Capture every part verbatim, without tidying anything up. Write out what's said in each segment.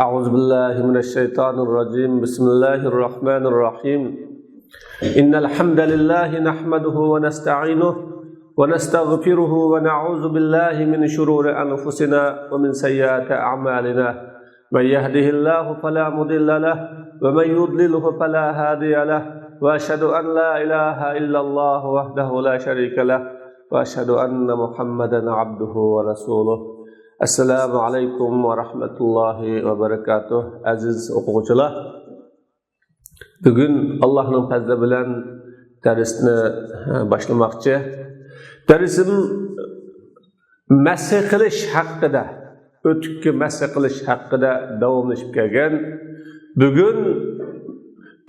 أعوذ بالله من الشيطان الرجيم. بسم الله الرحمن الرحيم. إن الحمد لله نحمده ونستعينه ونستغفره ونعوذ بالله من شرور أنفسنا ومن سيئات أعمالنا. من يهده الله فلا مضل له ومن يضلله فلا هادي له. وأشهد أن لا إله إلا الله وحده لا شريك له. وأشهد أن محمدا عبده ورسوله. السلام عليكم ورحمة الله وبركاته. ئەزىز ئوقۇغۇچىلار، بۈگۈن ئاللاھنىڭ پەزلى بىلەن دەرسنى، ھە، باشلىماقچى. دەرسىم مەسخ قىلىش ھەققىدە، ئۆتۈككە مەسخ قىلىش ھەققىدە داۋاملىشىپ كەلگەن. بۈگۈن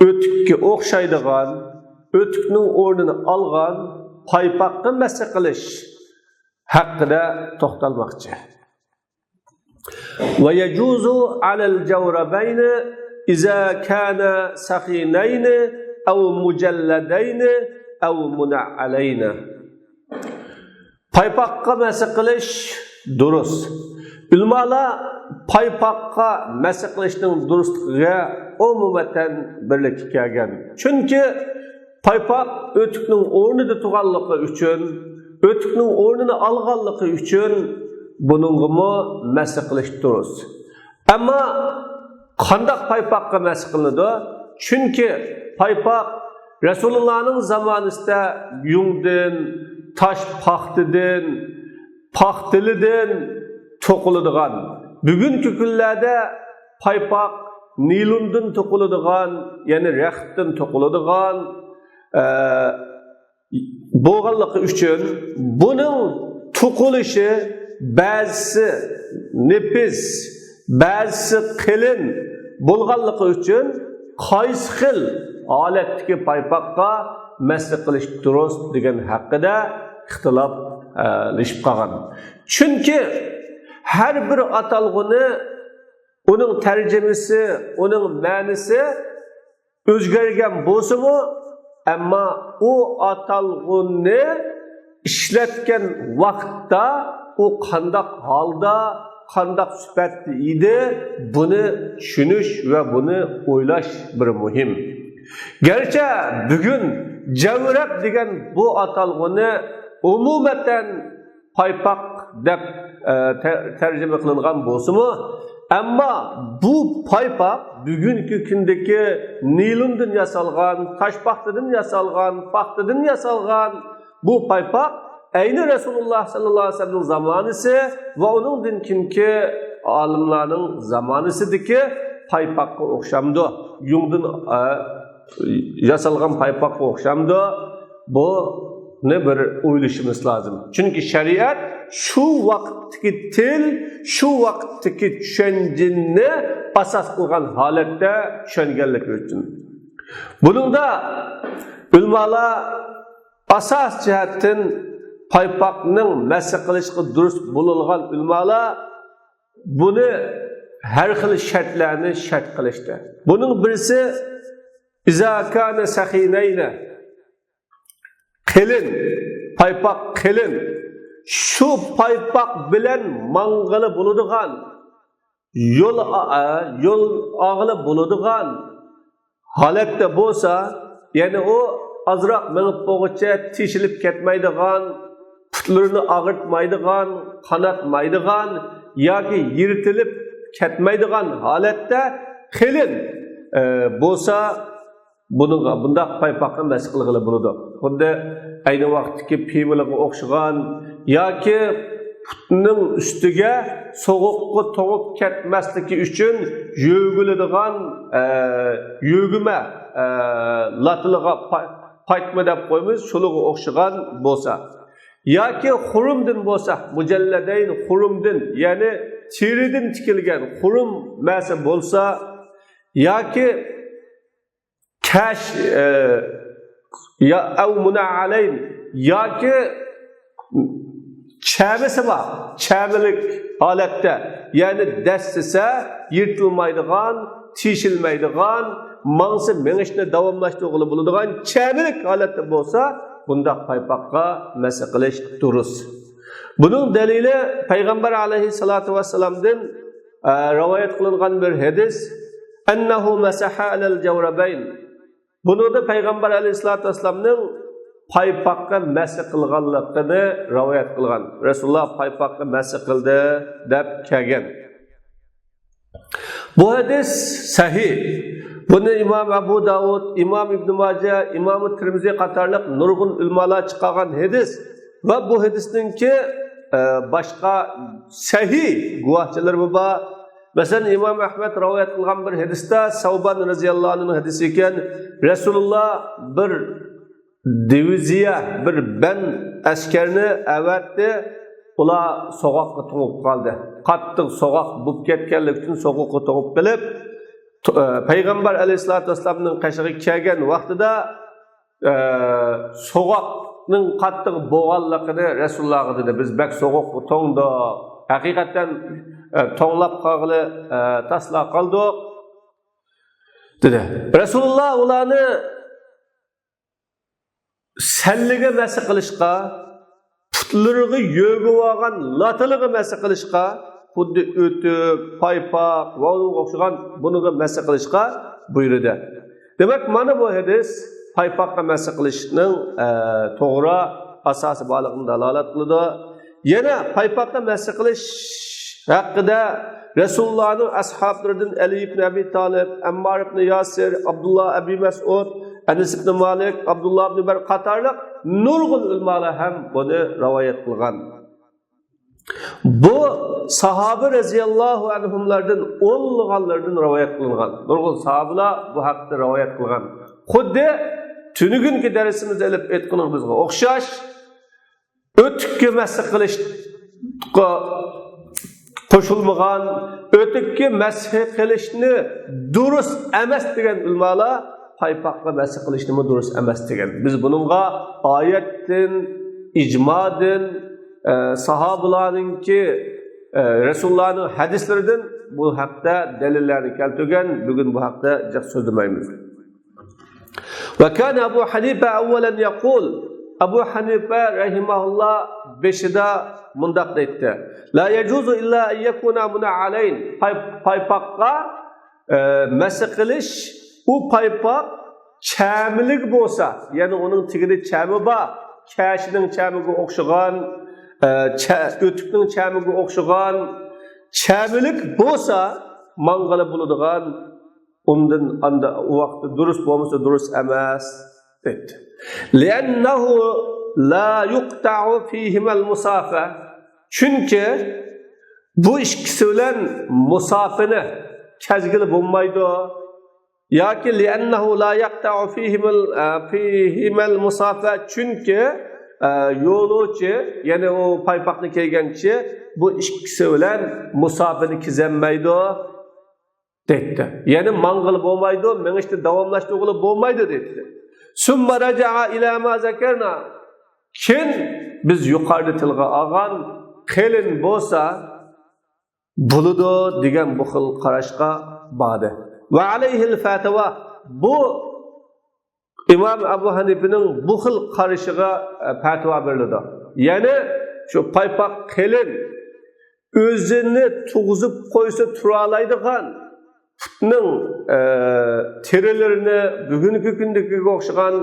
ئۆتۈككە ئوخشايدىغان، ئۆتۈكنىڭ ئورنىنى ئالغان پايپاققا مەسخ قىلىش ھەققىدە توختالماقچى. ويجوز على الجوربين إذا كانا سخينين أو مجلدين أو منعلين. پايپاققا مەسخ قىلىش دۇرۇس. ئۆلىمالار پايپاققا مەسخ قىلىشنىڭ دۇرۇسلۇقىغا ئومۇمەن بىرلىككە كەلگەن. چۈنكى پايپاق ئۆتۈكنىڭ ئورنىدا تۇرغانلىقى ئۈچۈن، ئۆتۈكنىڭ ئورنىنى ئالغانلىقى ئۈچۈن بۇنىڭغىمۇ مەسخ قىلىش دۇرۇس. ئەمما قانداق پايپاققا مەسخ قىلىنىدۇ؟ چۈنكى پايپاق رەسۇلۇللانىڭ زامانىسىدا يۇڭدىن، تاش پاختىدىن، پاختىلىدىن توقۇلىدىغان، بۈگۈنكى كۈنلەردە پايپاق نىلوندىن توقۇلىدىغان، يەنى رەختتىن توقۇلىدىغان، ئە، بولغانلىقى ئۈچۈن بۇنىڭ توقۇلۇشى بەزىسى نېپىز، بەزىسى قېلىن بولغانلىقى ئۈچۈن قايسى خىل ھالەتتىكى پايپاققا مەسخ قىلىش دۇرۇس دېگەن ھەققىدە ئىختىلاپ، ئە، لىشىپ قالغان. چۈنكى ھەر بىر ئاتالغۇنى، ئۇنىڭ تەرجىمىسى، ئۇنىڭ مەنىسى ئۆزگەرگەن بولسىمۇ، ئەمما ئۇ ئاتالغۇنى ئىشلەتكەن ۋاقىتتا ئۇ قانداق ھالدا، قانداق سۈپەتتە ئىدى، بۇنى چۈشىنىش ۋە بۇنى ئويلاش بىر مۇھىم. گەرچە بۈگۈن جەۋرەپ دېگەن بۇ ئاتالغۇنى ئومۇمەن پايپاق دەپ، ئە، تە-، تەرجىمە قىلىنغان بولسىمۇ، ئەمما بۇ پايپاق بۈگۈنكى كۈندىكى نىلوندىن ياسالغان، تاش پاختىدىن ياسالغان، پاختىدىن ياسالغان بۇ پايپاق ئەينى رەسۇلۇللا ساللاللاھۇ ئەلەيھى ۋەسەللەمنىڭ زامانىسى ۋە ئۇنىڭدىن كېيىنكى ئالىملارنىڭ زامانىسىدىكى پايپاققا ئوخشامدۇ؟ يۇڭدىن، ئە، ياسالغان پايپاققا ئوخشامدۇ؟ بۇنى بىر ئويلىشىمىز لازىم. چۈنكى شەرىئەت شۇ ۋاقىتتىكى تىل، شۇ ۋاقىتتىكى چۈشەنچىنى ئاساس قىلغان ھالەتتە چۈشەنگەنلىكى ئۈچۈن. بۇنىڭدا ئۆلىمالار ئاساس جەھەتتىن پايپاقنىڭ مەسخ قىلىشقا دۇرۇس بولۇلغان ئۆلىمالار بۇنى ھەر خىل شەرتلەرنى شەرت قىلىشتى. بۇنىڭ بىرسى، إذا كان سخينين، قېلىن، پايپاق قېلىن، شۇ پايپاق بىلەن ماڭغىلى بولىدىغان، يول ئا-، يول ئاغىلى بولىدىغان ھالەتتە بولسا، يەنى ئۇ ئازراق مېڭىپ بولغۇچە تېشىلىپ كەتمەيدىغان، پۇتلىرىنى ئاغرىتمايدىغان، قاناتمايدىغان ياكى يىرتىلىپ كەتمەيدىغان ھالەتتە قېلىن، ئە، بولسا، بۇنىڭغا، بۇنداق پايپاققا مەسخ قىلغىلى بولىدۇ. خۇددى ئەينى ۋاقىتتىكى پىۋىلىغا ئوخشىغان ياكى پۇتنىڭ ئۈستىگە سوغۇققا توڭۇپ كەتمەسلىكى ئۈچۈن يۆگىلىدىغان، ئە، يۆگىمە، ئە، لاتىلىغا پا-، پايتما دەپ قويىمىز، شۇلىغا ئوخشىغان بولسا. ياكى خۇرۇمدىن بولسا، مۇجەللەدەين خۇرۇمدىن، يەنى تېرىدىن تىكىلگەن خۇرۇم مەسە بولسا، ياكى كەش، ئە، يا، ئەۋ مۇنەئەلەين، ياكى چەمىسى بار، چەمىلىك ھالەتتە، يەنى دەسسىسە يىرتىلمايدىغان، تېشىلمەيدىغان، ماڭسا مېڭىشنى داۋاملاشتۇرغىلى بولىدىغان چەمىلىك ھالەتتە بولسا، بۇنداق پايپاققا مەسخ قىلىش دۇرۇس. بۇنىڭ دەلىلى پەيغەمبەر ئەلەيھىسسالاتۇ ۋەسسالامدىن ئە، رىۋايەت قىلىنغان بىر ھەدىس، «ئەننەھۇ مەسەھە ئەلەل جەۋرەبەين». بۇنىڭدا پەيغەمبەر ئەلەيھىسسالاتۇ ۋەسسالامنىڭ پايپاققا مەسح قىلغانلىقىنى رىۋايەت قىلغان. رەسۇلۇللا پايپاققا مەسح قىلدى دەپ كەلگەن. بۇ ھەدىس سەھىھ. بۇنى ئىمام ئەبۇ داۋۇد، ئىمام ئىبنى ماجە، ئىمام تىرمىزى قاتارلىق نۇرغۇن ئۆلىمالار چىقارغان ھەدىس ۋە بۇ ھەدىسنىڭكى، ئە، باشقا سەھىھ گۇۋاھچىلىرىمۇ بار. مەسىلەن، ئىمام ئەھمەد رىۋايەت قىلغان بىر ھەدىستە، سەۋبان رەزىياللاھۇ ئەنھۇنىڭ ھەدىسى ئىكەن، رەسۇلۇللا بىر دىۋىزىيە، بىر بەند ئەسكەرنى ئەۋەتتى. ئۇلار سوغۇققا توڭۇپ قالدى. قاتتىق سوغۇق بولۇپ كەتكەنلىكى ئۈچۈن سوغۇققا توڭۇپ قېلىپ، تو-، ئە، پەيغەمبەر ئەلەيھىسسالاتۇ ۋەسسالامنىڭ قېشىغا كەلگەن ۋاقتىدا، ئە، سوغۇقنىڭ قاتتىق بولغانلىقىنى رەسۇلۇللاغا دېدى. «بىز بەك سوغۇققا توڭدۇق. ھەقىقەتەن، ئە، توڭلاپ قالغىلى، ئە، تاسلا قالدۇق» دېدى. رەسۇلۇللا ئۇلارنى سەللىگە مەسە قىلىشقا، پۇتلىرىغا يۆگىۋالغان لاتىلىغا مەسە قىلىشقا، خۇددى ئۆتۈك، پايپاق ۋە ئۇنىڭغا ئوخشىغان بۇنىغا مەسە قىلىشقا بۇيرۇدى. دېمەك، مانا بۇ ھەدىس پايپاققا مەسە قىلىشنىڭ، ئە، توغرا ئاساسى بارلىقىنى دالالەت قىلىدۇ. يەنە پايپاققا مەسە قىلىش ھەققىدە رەسۇلۇللانىڭ ئەسھابلىرىدىن ئەلى ئىبن ئەبى تالىپ، ئەممار ئىبن ياسىر، ئابدۇللا ئەبى مەسئۇد، ئەنەس ئىبن مالىك، ئابدۇللا ئىبن ئۆمەر قاتارلىق نۇرغۇن ئۆلىمالار ھەم بۇنى رىۋايەت قىلغان. بۇ ساھابە رەزىياللاھۇ ئەنھۇملاردىن ئونلىغانلاردىن رىۋايەت قىلىنغان. نۇرغۇن ساھابىلار بۇ ھەقتە رىۋايەت قىلغان. خۇددى تۈنۈگۈنكى دەرسىمىزدە ئېلىپ ئېيتقىنىمىزغا ئوخشاش، ئۆتۈككە مەسە قىلىشقا قوشۇلمىغان، ئۆتۈككە مەسە قىلىشنى دۇرۇس ئەمەس دېگەن ئۆلىمالار پايپاققا مەسە قىلىشنىمۇ دۇرۇس ئەمەس دېگەن. بىز بۇنىڭغا ئايەتتىن، ئىجمادىن، ئە، ساھابىلارنىڭكى، ئە، رەسۇلۇللانىڭ ھەدىسلىرىدىن بۇ ھەقتە دەلىللەرنى كەلتۈرگەن. بۈگۈن بۇ ھەقتە جىق سۆزلىمەيمىز. وكان أبو حنيفة أولا يقول، ئەبۇ ھەنىفە رەھىمەھۇللا بېشىدا مۇنداق دەيتتى: لا يجوز إلا أن يكونا منعلين. پاي-، پايپاققا، ئە، مەسە قىلىش، ئۇ پايپاق چەملىك بولسا، يەنى ئۇنىڭ تېگىدە چەمى بار، كەشىنىڭ چەمىگە ئوخشىغان، ئە، چە-، ئۆتۈكنىڭ چەمىگە ئوخشىغان چەملىك بولسا ماڭغىلى بولىدىغان، ئۇندىن ئاندا ئۇ ۋاقىتتا دۇرۇس بولمىسا دۇرۇس ئەمەس دەيتتى. لأنه لا يقطع فيهما المسافة. چۈنكى بۇ ئىككىسى بىلەن مۇساپىنى كەزگىلى بولمايدۇ. ياكى لأنه لا يقطع فيهما ال-، فيهما المسافة. چۈنكى، ئە، يولۇچى، يەنى ئۇ پايپاقنى كىيگەن كىشى بۇ ئىككىسى بىلەن مۇساپىنى كېزەلمەيدۇ. دەيتتى. يەنى ماڭغىلى بولمايدۇ، مېڭىشنى داۋاملاشتۇرغىلى بولمايدۇ دەيتتى. ثم رجع إلى ما ذكرنا. كېيىن بىز يۇقىرىدا تىلغا ئالغان قېلىن بولسا بولىدۇ دېگەن بۇ خىل قاراشقا باردى. وعليه الفتوى. بۇ ئىمام ئەبۇ ھەنىپىنىڭ بۇ خىل قارىشىغا، ئە، پەتىۋا بېرىلىدۇ. يەنى شۇ پايپاق قېلىن، ئۆزىنى تۇغۇزۇپ قويسا تۇرالايدىغان، پۇتنىڭ، ئە، تېرىلىرىنى، بۈگۈنكى كۈندىكىگە ئوخشىغان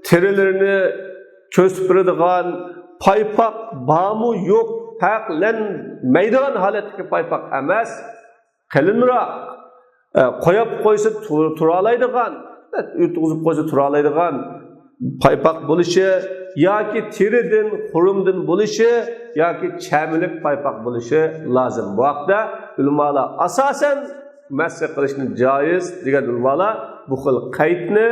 تېرىلىرىنى كۆرسىتىپ بېرىدىغان پايپاق بارمۇ يوق پەرقلەنمەيدىغان ھالەتتىكى پايپاق ئەمەس. قېلىنراق، ئە، قويۇپ قويسا تۇ-، تۇرالايدىغان، ئۆتكۈزۈپ قويسا تۇرالايدىغان پايپاق بولۇشى ياكى تېرىدىن، خۇرۇمدىن بولۇشى ياكى چەملىك پايپاق بولۇشى لازىم. بۇ ھەقتە ئۆلىمالار ئاساسەن مەسخ قىلىشنى جائىز دېگەن ئۆلىمالار بۇ خىل قەيتنى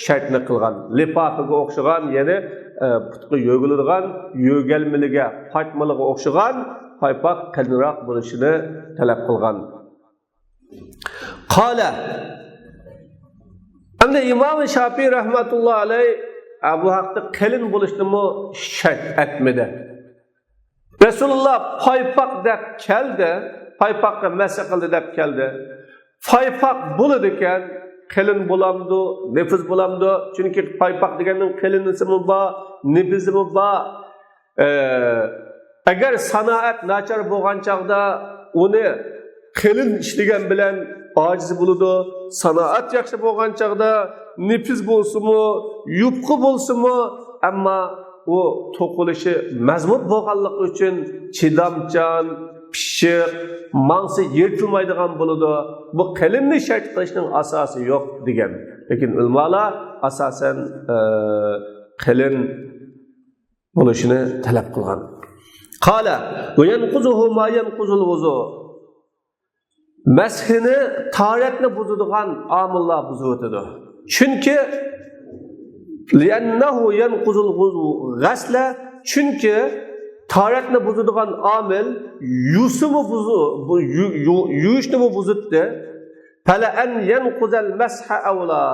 شەرتنى قىلغان. لىپافىغا ئوخشىغان، يەنى، ئە، پۇتقا يۆگىلىدىغان، يۆگەلمىلىگە، پاتمىلىغا ئوخشىغان پايپاق قېلىنراق بولۇشىنى تەلەپ قىلغان. قالە. ئەمدى ئىمام شاپىي رەھمەتۇللا ئەلەي، ئە، بۇ ھەقتە قېلىن بولۇشنىمۇ شەرت ئەتمىدى. رەسۇلۇللا پايپاق دەپ كەلدى، پايپاققا مەسخ قىلدى دەپ كەلدى. پايپاق بولىدىكەن، قېلىن بولامدۇ، نېپىز بولامدۇ؟ چۈنكى پايپاق دېگەننىڭ قېلىنىسىمۇ بار، نېپىزىمۇ بار. ئە، ئەگەر سانائەت ناچار بولغان چاغدا ئۇنى قېلىن ئىشلىگەن بىلەن ئاجىز بولىدۇ. سانائەت ياخشى بولغان چاغدا نېپىز بولسىمۇ، يۇپقا بولسىمۇ، ئەمما ئۇ توقۇلۇشى مەزمۇت بولغانلىقى ئۈچۈن چىدامچان، پىششىق، ماڭسا يىرتىلمايدىغان بولىدۇ. بۇ قېلىننى شەرت قىلىشنىڭ ئاساسى يوق دېگەن. لېكىن ئۆلىمالار ئاساسەن، ئە، قېلىن بولۇشىنى تەلەپ قىلغان. قال، وينقضه ما ينقض الوضوء. مەسھىنى، تاھارەتنى بۇزىدىغان ئامىللار بۇزۇۋېتىدۇ. چۈنكى، لأنه ينقض الغسل، چۈنكى تاھارەتنى بۇزىدىغان ئامىل يۇسىمۇ بۇزۇ-، بۇ يۇ-، يۇ-، يۇيۇشنىمۇ بۇزۇتتى. فلأن ينقض المسح أولى.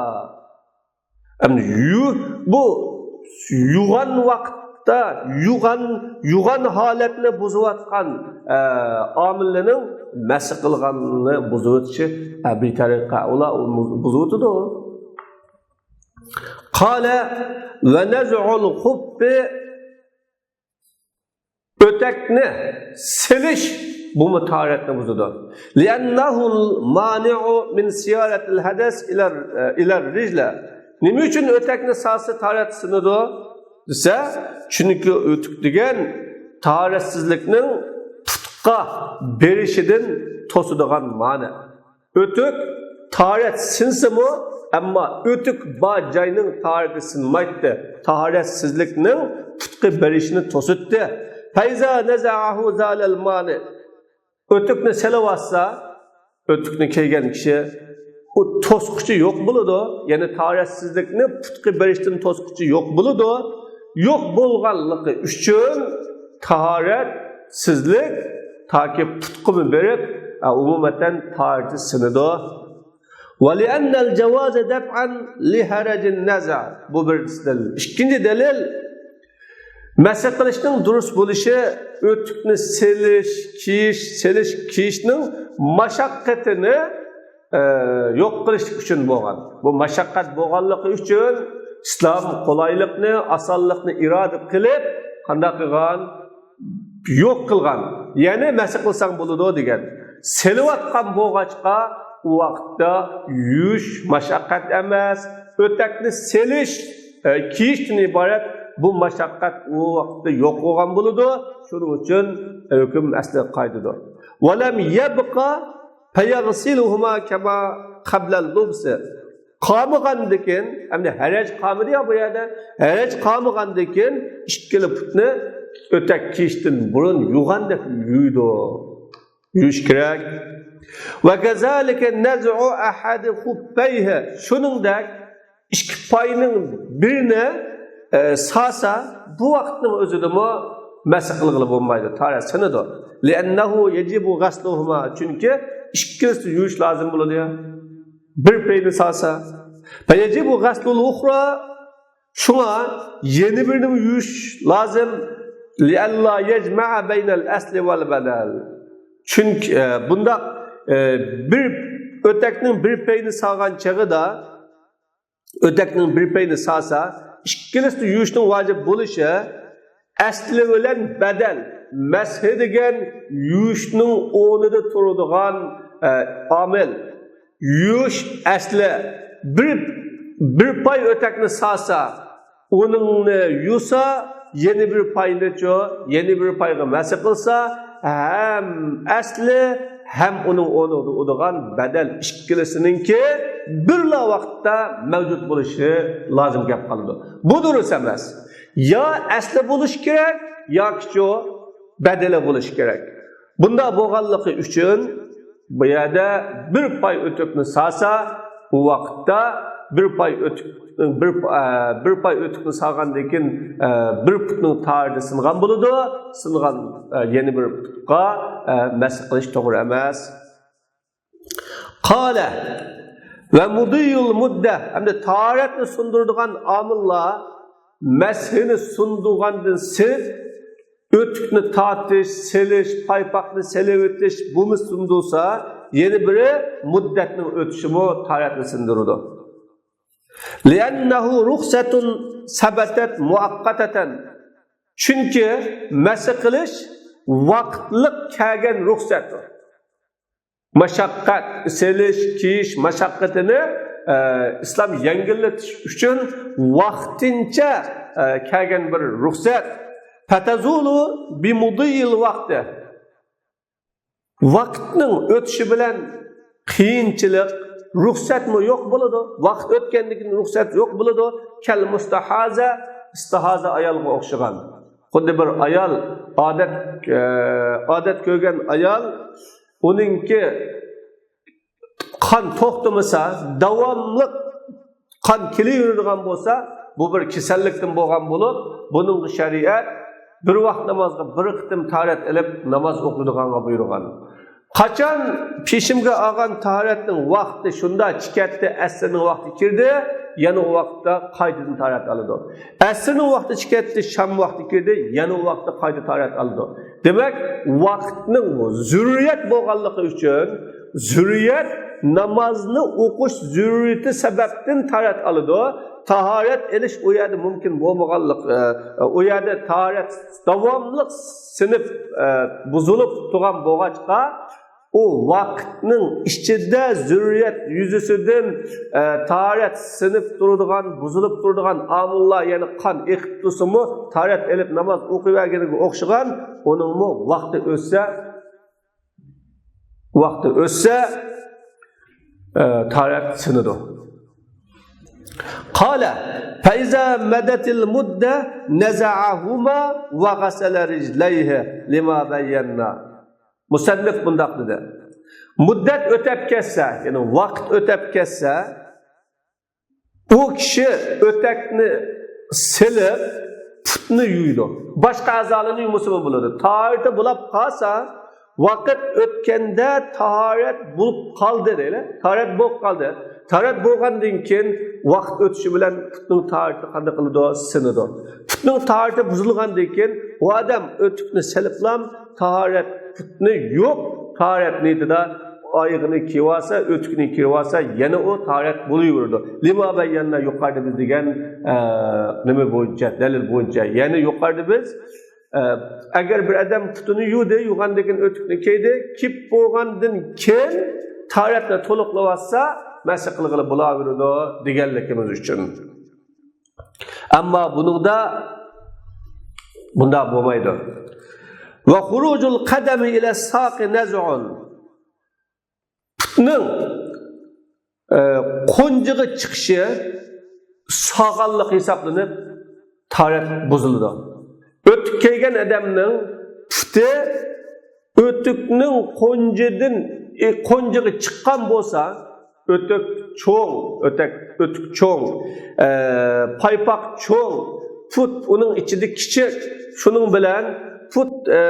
ئەمدى يۇ-، بۇ يۇغان ۋاقىتتا، يۇغان، يۇغان ھالەتنى بۇزۇۋاتقان، ئە، ئامىللىنىڭ مەسخ قىلغاننى بۇزۇۋېتىشى، ئە، بىتەرەققە ئۇلار بۇزۇۋېتىدۇ. قال، ونزع الخف، ئۆتەكنى سېلىش بۇمۇ تاھارەتنى بۇزىدۇ. لأنه المانع من سيالة الحدث إلى، إلى الرجل. نېمە ئۈچۈن ئۆتەكنى سالسا تاھارەت سىنىدۇ دېسە، چۈنكى ئۆتۈك دېگەن تاھارەتسىزلىكنىڭ پۇتقا بېرىشىدىن توسىدىغان مانە. ئۆتۈك تاھارەت سىنسىمۇ، ئەمما ئۆتۈك بار جاينىڭ تاھارىتى سىنمايتتى. تاھارەتسىزلىكنىڭ پۇتقا بېرىشىنى توسۇتتى. فإذا نزعه زال المانع. ئۆتۈكنى سېلىۋاتسا، ئۆتۈكنى كىيگەن كىشى، ئۇ توسقۇچى يوق بولىدۇ. يەنى تاھارەتسىزلىكنى پۇتقا بېرىشتىن توسقۇچى يوق بولىدۇ. يوق بولغانلىقى ئۈچۈن تاھارەتسىزلىك تاكى پۇتقىمۇ بېرىپ، ئە، ئومۇمەن تاھارىتى سىنىدۇ. ولأن الجواز دفعا لحرج النزع. بۇ بىر دەلىل. ئىككىنچى دەلىل، مەسخ قىلىشنىڭ دۇرۇس بولۇشى ئۆتۈكنى سېلىش، كىيىش، سېلىش، كىيىشنىڭ مەشەققىتىنى ئە، يوق قىلىشلىق ئۈچۈن بولغان. بۇ مەشەققەت بولغانلىقى ئۈچۈن ئىسلام قولايلىقنى، ئاسانلىقنى ئىرادە قىلىپ، قانداق قىلغان؟ يوق قىلغان. يەنى مەسخ قىلساڭ بولىدۇ دېگەن. سېلىۋاتقان بولغاچقا، ئۇ ۋاقىتتا يۇيۇش مەشەققەت ئەمەس. ئۆتەكنى سېلىش، ئە، كىيىشتىن ئىبارەت بۇ مەشەققەت ئۇ ۋاقىتتا يوق بولغان بولىدۇ. شۇنىڭ ئۈچۈن ھۆكۈم ئەسلىگە قايتىدۇ. ولم يبق فيغسلهما كما قبل اللبس. قالمىغاندىن كېيىن، ئەمدى ھەرەج قالمىدى يا بۇ يەردە، ھەرەج قالمىغاندىن كېيىن ئىككىلا پۇتنى ئۆتەك كىيىشتىن بۇرۇن يۇغاندەك يۇيىدۇ. يۇيۇش كېرەك. وكذلك نزع أحد خفيه. شۇنىڭدەك ئىككى پاينىڭ بىرىنى، ئە، سالسا، بۇ ۋاقىتنىڭ ئۆزىدىمۇ مەسخ قىلغىلى بولمايدۇ، تاھارەت سىنىدۇ. لأنه يجب غسلهما، چۈنكى ئىككىلىسىنى يۇيۇش لازىم بولىدۇ يا. بىر پاينى سالسا، فيجب غسل الأخرى، شۇڭا يەنە بىرىنىمۇ يۇيۇش لازىم. لئلا يجمع بين الأصل والبدل. چۈنكى، ئە، بۇنداق، ئە، بىر ئۆتەكنىڭ بىر پاينى سالغان چېغىدا، ئۆتەكنىڭ بىر پاينى سالسا، ئىككىلىسىنى يۇيۇشنىڭ ۋاجىپ بولۇشى، ئەسلى بىلەن بەدەل، مەسھى دېگەن يۇيۇشنىڭ ئورنىدا تۇرىدىغان، ئە، ئامىل. يۇيۇش ئەسلى بىر، بىر پاي ئۆتەكنى سالسا، ئۇنىڭنى يۇسا، يەنە بىر پاينىچۇ، يەنە بىر پايغا مەسخ قىلسا، ھەم ئەسلى، ھەم ئۇنىڭ ئورنىدا تۇرىدىغان بەدەل ئىككىلىسىنىڭكى بىرلا ۋاقىتتا مەۋجۇت بولۇشى لازىم گەپ قالىدۇ. بۇ دۇرۇس ئەمەس. يا ئەسلى بولۇشى كېرەك، ياكىچۇ بەدىلى بولۇشى كېرەك. بۇنداق بولغانلىقى ئۈچۈن بۇ يەردە بىر پاي ئۆتۈكنى سالسا، ئۇ ۋاقىتتا بىر پاي ئۆتۈك، بىر، ئە، بىر پاي ئۆتۈكنى سالغاندىن كېيىن، ئە، بىر پۇتنىڭ تاھارىتى سىنغان بولىدۇ. سىنغان، ئە، يەنە بىر پۇتقا، ئە، مەسخ قىلىش توغرا ئەمەس. قال، ومضي المدة، ئەمدى تاھارەتنى سۇندۇرىدىغان ئامىللار مەسھىنى سۇندۇرغاندىن سىرت، ئۆتۈكنى تارتىش، سېلىش، پايپاقنى سېلىۋېتىش، بۇمۇ سۇندۇرسا، يەنە بىرى مۇددەتنىڭ ئۆتۈشىمۇ تاھارەتنى سۇندۇرىدۇ. لأنه رخصة ثبتت مؤقتة. چۈنكى مەسخ قىلىش ۋاقىتلىق كەلگەن رۇخسەتتۇر. مەشەققەت، سېلىش، كىيىش مەشەققىتىنى، ئە، ئىسلام يەڭگىللىتىش ئۈچۈن ۋاقتىنچە، ئە، كەلگەن بىر رۇخسەت. فَتَزُولُ بِمُضِيِّ الْوَقْتِ. ۋاقىتنىڭ ئۆتۈشى بىلەن قىيىنچىلىق، رۇخسەتمۇ يوق بولىدۇ. ۋاقىت ئۆتكەندىن كېيىن رۇخسەت يوق بولىدۇ. كەلمۇستەھازە، ئىستىھازە ئايالغا ئوخشىغان. خۇددى بىر ئايال، ئادەت، ئە، ئادەت كۆرگەن ئايال، ئۇنىڭكى قان توختىمىسا، داۋاملىق قان كېلىۋېرىدىغان بولسا، بۇ بىر كېسەللىكتىن بولغان بولۇپ، بۇنىڭغا شەرىئەت بىر ۋاق نامازغا بىر قېتىم تاھارەت ئېلىپ ناماز ئوقۇيدىغانغا بۇيرۇغان. قاچان پېشىمگە ئالغان تاھارەتنىڭ ۋاقتى شۇنداق چىكەتتى، ئەسىرنىڭ ۋاقتى كىردى، يەنە ئۇ ۋاقىتتا قايتىدىن تاھارەت ئالىدۇ. ئەسىرنىڭ ۋاقتى چىكەتتى، شام ۋاقتى كىردى، يەنە ئۇ ۋاقىتتا قايتا تاھارەت ئالىدۇ. دېمەك، ۋاقىتنىڭ زۆرۈرىيەت بولغانلىقى ئۈچۈن، زۆرۈرىيەت نامازنى ئوقۇش زۆرۈرىيىتى سەۋەبتىن تاھارەت ئالىدۇ. تاھارەت ئېلىش ئۇ يەردە مۇمكىن بولمىغانلىق، ئە، ئۇ يەردە تاھارەت داۋاملىق سىنىپ، ئە، بۇزۇلۇپ تۇرغان بولغاچقا، ئۇ ۋاقىتنىڭ ئىچىدە زۆرۈرىيەت يۈزىسىدىن، ئە، تاھارەت سىنىپ تۇرىدىغان، بۇزۇلۇپ تۇرىدىغان ئامىللار، يەنى قان ئېقىپ تۇرسىمۇ، تاھارەت ئېلىپ ناماز ئوقۇيۋەرگىنىگە ئوخشىغان، ئۇنىڭمۇ ۋاقتى ئۆتسە، ۋاقتى ئۆتسە، ئە، تاھارەت سىنىدۇ. قال، فإذا مضت المدة نزعهما وغسل رجليه لما بينا. مۇسەننىپ مۇنداق دېدى. مۇددەت ئۆتەپ كەتسە، يەنى ۋاقىت ئۆتەپ كەتسە، ئۇ كىشى ئۆتەكنى سېلىپ، پۇتنى يۇيىدۇ. باشقا ئەزالارنى يۇمىسىمۇ بولىدۇ. تاھارىتى بولاپ قالسا، ۋاقىت ئۆتكەندە تاھارەت بولۇپ قالدى دەيلى. تاھارەت بولۇپ قالدى. تاھارەت بولغاندىن كېيىن ۋاقىت ئۆتۈشى بىلەن پۇتنىڭ تاھارىتى قانداق قىلىدۇ؟ سىنىدۇ. پۇتنىڭ تاھارىتى بۇزۇلغاندىن كېيىن ئۇ ئادەم ئۆتۈكنى سېلىپلام تاھارەت پۇتنى يۇيۇپ، تاھارەت نىيىتىدە ئايىغىنى كىيىۋالسا، ئۆتۈكنى كىيىۋالسا، يەنە ئۇ تاھارەت بولۇۋېرىدۇ. لما بينا، يۇقىرىدا بىز دېگەن، ئە، نېمە بويىچە، دەلىل بويىچە. يەنى يۇقىرىدا بىز، ئە، ئەگەر بىر ئادەم پۇتىنى يۇدى، يۇغاندىن كېيىن ئۆتۈكنى كىيدى، كىيىپ بولغاندىن كېيىن تاھارەتنى تولۇقلىۋاتسا، مەسخ قىلغىلى بولاۋېرىدۇ دېگەنلىكىمىز ئۈچۈن. ئەمما بۇنىڭدا بۇنداق بولمايدۇ. وخروج القدم إلى الساق نزع. پۇتنىڭ، ئە، قونجىغا چىقىشى ساغانلىق ھېسابلىنىپ، تاھارەت بۇزۇلىدۇ. ئۆتۈك كىيگەن ئادەمنىڭ پۇتى ئۆتۈكنىڭ قونجىدىن، ئى، قونجىغا چىققان بولسا، ئۆتۈك چوڭ، ئۆتەك، ئۆتۈك چوڭ، ئە، پايپاق چوڭ، پۇت ئۇنىڭ ئىچىدە كىچىك، شۇنىڭ بىلەن پۇت، ئە،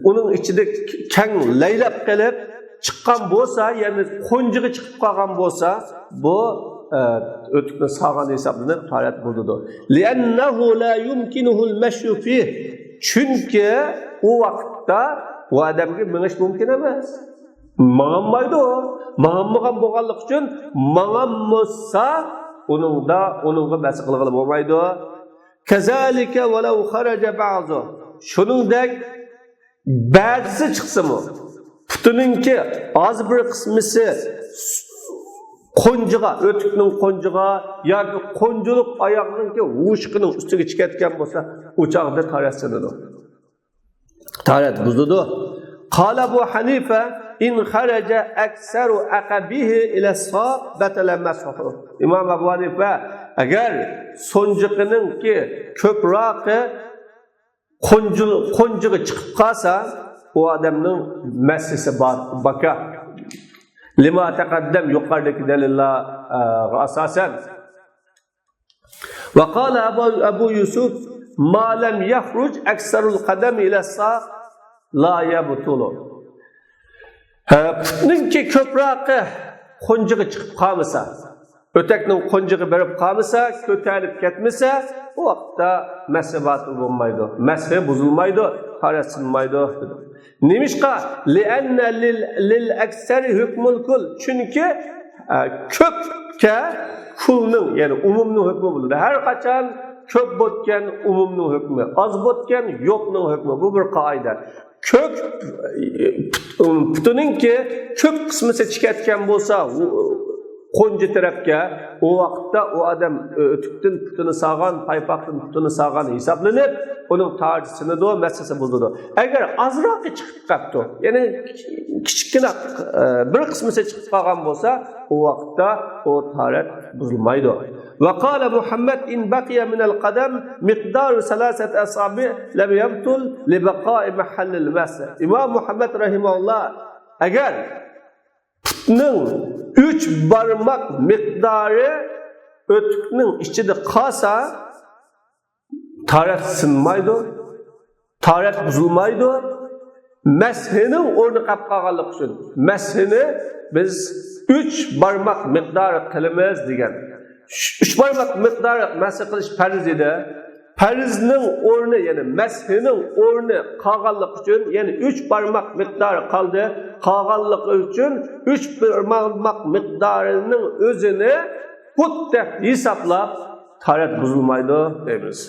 ئۇنىڭ ئىچىدە كەڭ لەيلەپ قېلىپ چىققان بولسا، يەنى قونجىغا چىقىپ قالغان بولسا، بۇ، ئە، ئۆتۈكنى ساغان ھېسابلىنىپ تاھارەت بۇزۇلىدۇ. لأنه لا يمكنه المشي فيه. چۈنكى ئۇ ۋاقىتتا ئۇ ئادەمگە مېڭىش مۇمكىن ئەمەس. ماڭالمايدۇ. ماڭالمىغان بولغانلىقى ئۈچۈن، ماڭالمىسا ئۇنىڭدا، ئۇنىڭغا مەسخ قىلغىلى بولمايدۇ. كذلك ولو خرج بعضه. شۇنىڭدەك بەزىسى چىقسىمۇ، پۇتىنىڭكى ئاز بىر قىسمىسى قونجىغا، ئۆتۈكنىڭ قونجىغا ياكى قونجىلىق ئاياغنىڭكى ھوشۇقىنىڭ ئۈستىگە چىقىۋەتكەن بولسا، ئۇ چاغدا تاھارەت سىنىدۇ. تاھارەت بۇزۇلىدۇ. قال أبو حنيفة إن خرج أكثر عقبه إلى الساق بطل مسحه. ئىمام ئەبۇ ھەنىفە، ئەگەر سونجىقىنىڭكى كۆپرەكى قونجىل-، قونجىغا چىقىپ قالسا، ئۇ ئادەمنىڭ مەسھىسى بار، باكا. لما تقدم، يۇقىرىدىكى دەلىللەرگە ئاساسەن. وقال أبو، أبو يوسف ما لم يخرج أكثر القدم إلى الساق لا يبطل. ھە، پۇتنىڭكى كۆپرەكى قونجىغا چىقىپ قالمىسا، ئۆتەكنىڭ قونجىغا بېرىپ قالمىسا، كۆتەرىلىپ كەتمىسە، ئۇ ۋاقىتتا مەسھى باتىل بولمايدۇ، مەسھى بۇزۇلمايدۇ، تاھارەت سىنمايدۇ دېدى. نېمىشقا؟ لأن لل، للأكثر حكم الكل. چۈنكى، ئە، كۆپكە كۇلنىڭ، يەنى ئومۇمنىڭ ھۆكمى بولىدۇ. ھەر قاچان كۆپ بوتكەن ئومۇمنىڭ ھۆكمى، ئاز بوتكەن يوقنىڭ ھۆكمى. بۇ بىر قائىدە. كۆك، پۇتىنىڭكى كۆپ قىسمى چىقىۋەتكەن بولسا، قونجا تەرەپكە، ئۇ ۋاقىتتا ئۇ ئادەم ئۆتۈكتىن پۇتىنى سالغان، پايپاقتىن پۇتىنى سالغان ھېسابلىنىپ، ئۇنىڭ تاھارىتى سىنىدۇ، مەسىسى بۇزۇلىدۇ. ئەگەر ئازراقى چىقىپ قاپتۇ، يەنى كىچىككىنە، ئە، بىر قىسمىسى چىقىپ قالغان بولسا، ئۇ ۋاقىتتا ئۇ تاھارەت بۇزۇلمايدۇ. وقال محمد إن بقي من القدم مقدار ثلاثة أصابع لم يبطل لبقاء محل المس. ئىمام مۇھەممەد رەھىمەھۇللا، ئەگەر پۇتنىڭ ئۈچ بارماق مىقدارى ئۆتۈكنىڭ ئىچىدە قالسا، تاھارەت سىنمايدۇ، تاھارەت بۇزۇلمايدۇ. مەسھىنىڭ ئورنى قاپ قالغانلىقى ئۈچۈن مەسھىنى بىز ئۈچ بارماق مىقدارى قىلىمىز دېگەن. ئۈچ بارماق مىقدارى مەسھ قىلىش پەرز ئىدى. پەرزنىڭ ئورنى، يەنى مەسھىنىڭ ئورنى قالغانلىقى ئۈچۈن، يەنى ئۈچ بارماق مىقدارى قالدى. قالغانلىقى ئۈچۈن ئۈچ بارماق مىقدارىنىڭ ئۆزىنى پۇت دەپ ھېسابلاپ، تاھارەت بۇزۇلمايدۇ دەيمىز.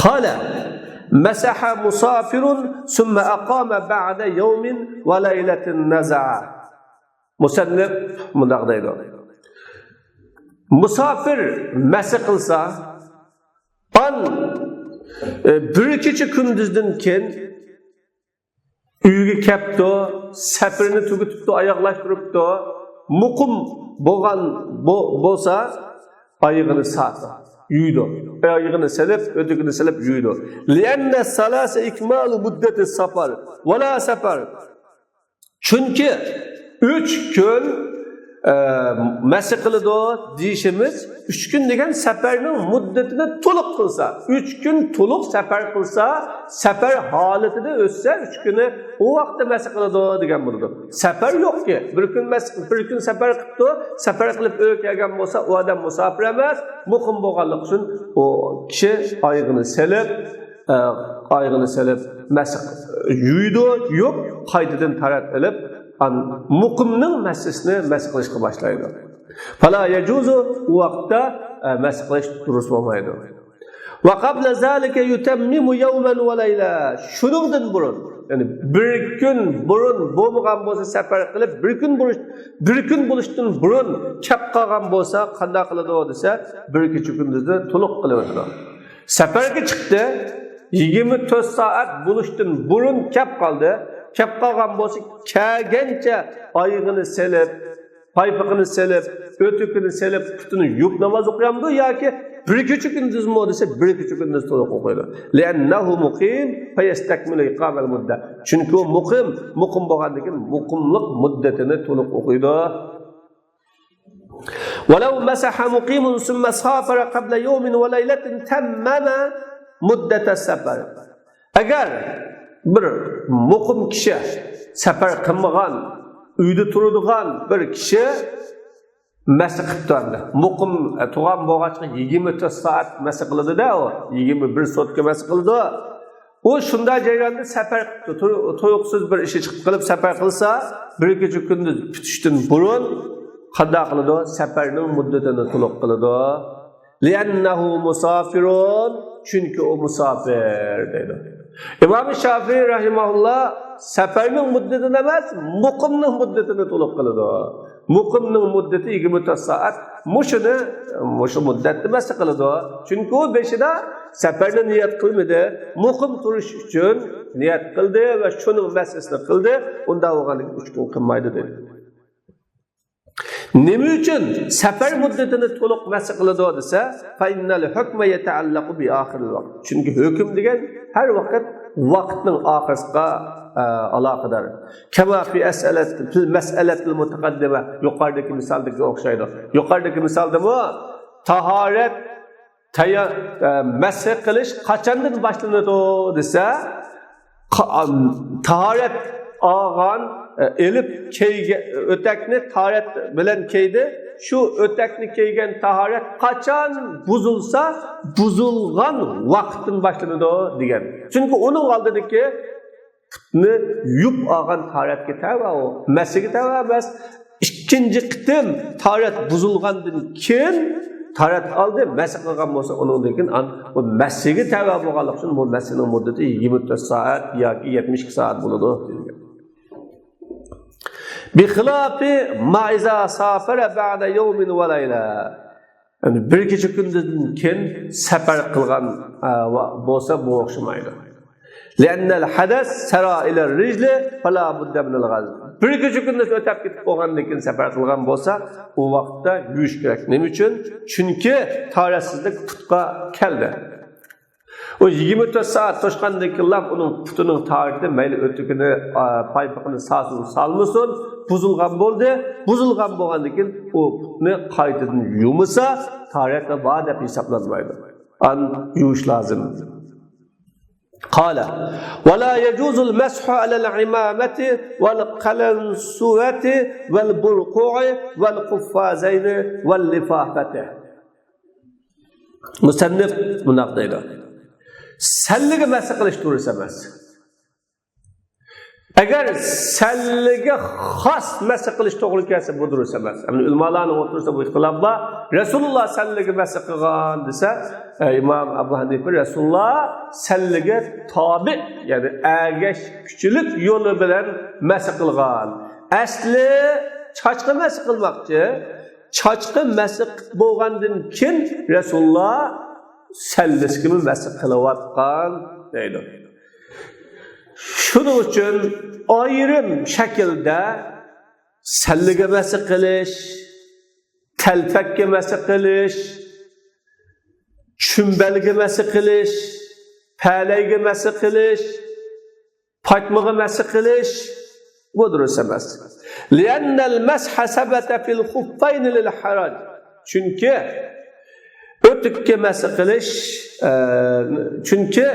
قال مسح مسافر ثم أقام بعد يوم وليلة نزع. مۇسەننىپ مۇنداق دەيدۇ. مۇساپىر مەسە قىلسا، ئان، ئە، بىر كېچە كۈندۈزدىن كېيىن ئۆيگە كەپتۇ، سەپىرىنى تۈگىتىپتۇ، ئاياغلاشتۇرۇپتۇ. مۇقىم بولغان بو-، بولسا، ئايىغىنى ساقا يۇيىدۇ. ئايىغىنى سېلىپ، ئۆتۈكىنى سېلىپ يۇيىدۇ. لأن الثلاث إكمال مدة السفر ولا سفر. چۈنكى ئۈچ كۈن، ئە، مەسە قىلىدۇ دېيىشىمىز، ئۈچ كۈن دېگەن سەپەرنىڭ مۇددىتىنى تولۇق قىلسا، ئۈچ كۈن تولۇق سەپەر قىلسا، سەپەر ھالىتىدە ئۆتسە، ئۈچ كۈنى ئۇ ۋاقىتتا مەسە قىلىدۇ دېگەن بولىدۇ. سەپەر يوقكى، بىر كۈن مەس-، بىر كۈن سەپەر قىپتۇ، سەپەر قىلىپ ئۆيگە كەلگەن بولسا، ئۇ ئادەم مۇساپىر ئەمەس، مۇقىم بولغانلىقى ئۈچۈن ئۇ كىشى ئايىغىنى سېلىپ، ئە، ئايىغىنى سېلىپ مەس يۇيىدۇ، يۇيۇپ، قايتىدىن تاھارەت ئېلىپ، ئان-، مۇقىمنىڭ مەسىسىنى مەس قىلىشقا باشلايدۇ. فلا يجوز، ئۇ ۋاقىتتا، ئە، مەس قىلىش دۇرۇس بولمايدۇ. وقبل ذلك يتمم يوما وليلة. شۇنىڭدىن بۇرۇن، يەنى بىر كۈن بۇرۇن بولمىغان بولسا سەپەر قىلىپ، بىر كۈن بولۇش، بىر كۈن بولۇشتىن بۇرۇن كەپ قالغان بولسا قانداق قىلىدۇ دېسە، بىر كېچە كۈندۈزنى تولۇق قىلىۋېتىدۇ. سەپەرگە چىقتى، يىگىرمە تۆت سائەت بولۇشتىن بۇرۇن كەپ قالدى. كەپ قالغان بولسا، كەلگەنچە ئايىغىنى سېلىپ، پايپىقىنى سېلىپ، ئۆتۈكىنى سېلىپ، پۇتىنى يۇيۇپ ناماز ئوقۇيامدۇ ياكى بىر كېچە كۈندۈزمۇ دېسە، بىر كېچە كۈندۈز تولۇق ئوقۇيدۇ. لأنه مقيم فيستكمل إقامة المدة. چۈنكى ئۇ مۇقىم، مۇقىم بولغاندىن كېيىن مۇقىملىق مۇددىتىنى تولۇق ئوقۇيدۇ. ولو مسح مقيم ثم سافر قبل يوم وليلة تمم مدة السفر. ئەگەر بىر مۇقىم كىشى، سەپەر قىلمىغان، ئۆيدە تۇرىدىغان بىر كىشى مەسە قىپتۇ ئەمدى. مۇقىم، ئە، تۇرغان بولغاچقا يىگىرمە تۆت سائەت مەسە قىلىدۇ-دە ئۇ. يىگىرمە بىر سوتكا مەسە قىلىدۇ. ئۇ شۇنداق جەرياندا سەپەر قىپتۇ. تۇ-، تۇيۇقسىز بىر ئىشى چىقىپ قېلىپ سەپەر قىلسا، بىر كېچە كۈندۈز پۈتۈشتىن بۇرۇن قانداق قىلىدۇ؟ سەپەرنىڭ مۇددىتىنى تولۇق قىلىدۇ. لأنه مسافر، چۈنكى ئۇ مۇساپىر دەيدۇ. ئىمام شافىئىي رەھىمەھۇللا سەپەرنىڭ مۇددىتىنى ئەمەس، مۇقىمنىڭ مۇددىتىنى تولۇق قىلىدۇ. مۇقىمنىڭ مۇددىتى يىگىرمە تۆت سائەت. مۇشۇنى، مۇشۇ مۇددەتنى مەسە قىلىدۇ. چۈنكى ئۇ بېشىدا سەپەرنى نىيەت قىلمىدى. مۇقىم تۇرۇش ئۈچۈن نىيەت قىلدى ۋە شۇنىڭ مەسىسىنى قىلدى. ئۇنداق بولغاندىن كېيىن ئۈچ كۈن قىلمايدۇ دەيدۇ. نېمە ئۈچۈن سەپەر مۇددىتىنى تولۇق مەسە قىلىدۇ دېسە، فإن الحكم يتعلق بآخر الوقت. چۈنكى ھۆكۈم دېگەن ھەر ۋاقىت ۋاقىتنىڭ ئاخىرىسىغا، ئە، ئالاقىدار. كما في مسألة، في المسألة المتقدمة، يۇقىرىدىكى مىسالدىكىگە ئوخشايدۇ. يۇقىرىدىكى مىسالدىمۇ تاھارەت، تەييار، ئە، مەسە قىلىش قاچاندىن باشلىنىدۇ دېسە، قا-، ئام، تاھارەت ئالغان، ئە، ئېلىپ كىيگە-، ئۆتەكنى تاھارەت بىلەن كىيدى. شۇ ئۆتەكنى كىيگەن تاھارەت قاچان بۇزۇلسا، بۇزۇلغان ۋاقىتتىن باشلىنىدۇ دېگەن. چۈنكى ئۇنىڭ ئالدىدىكى پۇتنى يۇيۇپ ئالغان تاھارەتكە تەۋە ئۇ. مەسىگە تەۋە ئەمەس. ئىككىنچى قېتىم تاھارەت بۇزۇلغاندىن كېيىن تاھارەت ئالدى، مەس قىلغان بولسا، ئۇنىڭدىن كېيىن ئان-، بۇ مەسىگە تەۋە بولغانلىقى ئۈچۈن بۇ مەسنىڭ مۇددىتى يىگىرمە تۆت سائەت ياكى يەتمىش ئىككى سائەت بولىدۇ دېگەن. بىخىلاپى ما ئىزا سافەرە بەئدە يەۋمىن ۋە لەيلە. يەنى بىر كېچە كۈندۈزدىن كېيىن سەپەر قىلغان، ئە، ۋە بولسا بۇ ئوخشىمايدۇ. لىئەننەل ھەدەس سەرا ئىلە رىجلى فەلا بۇددە مىنەل غەسل. بىر كېچە كۈندۈز ئۆتەپ كېتىپ بولغاندىن كېيىن سەپەر قىلغان بولسا، ئۇ ۋاقىتتا يۇيۇش كېرەك. نېمە ئۈچۈن؟ چۈنكى تاھارەتسىزلىك پۇتقا كەلدى. ئۇ يىگىرمە تۆت سائەت توشقاندىن كېيىنلا ئۇنىڭ پۇتىنىڭ تاھارىتى مەيلى ئۆتۈكىنى، ئا، پايپىقىنى سالسۇن، سالمىسۇن، بۇزۇلغان بولدى. بۇزۇلغان بولغاندىن كېيىن ئۇ پۇتنى قايتىدىن يۇمىسا، تاھارەتى بار دەپ ھېسابلانمايدۇ. ئان يۇيۇش لازىم. قال: ولا يجوز المسح على العمامة والقلنسوة والبرقوع والقفازين واللفافة. مۇسەننىپ مۇنداق دەيدۇ: سەللىگە مەس قىلىش دۇرۇس ئەمەس. ئەگەر سەللىگە خاس مەس قىلىش توغرا كەلسە، بۇ دۇرۇس ئەمەس. يەنى ئۆلىمالارنىڭ ئوتتۇرىسىدا بۇ ئىختىلاپ بار. رەسۇلۇللا سەللىگە مەس قىلغان دېسە، ئە، ئىمام ئەبۇ ھەنىفە، رەسۇلۇللا سەللىگە تابىئ، يەنى ئەگەشكۈچىلىك يولى بىلەن مەس قىلغان. ئەسلى چاچقا مەس قىلماقچى. چاچقا مەس بولغاندىن كېيىن رەسۇلۇللا سەللىسىگىمۇ مەس قىلىۋاتقان دەيدۇ. شۇنىڭ ئۈچۈن ئايرىم شەكىلدە سەللىگە مەس قىلىش، تەلپەككە مەس قىلىش، چۈمبەلگە مەس قىلىش، پەلەيگە مەس قىلىش، پاچمىغا مەس قىلىش، بۇ دۇرۇس ئەمەس. لىئەننەل مەسھە سەبەتە فىل خۇففەينى لىل ھەرەج. چۈنكى ئۆتۈككە مەس قىلىش، ئە، چۈنكى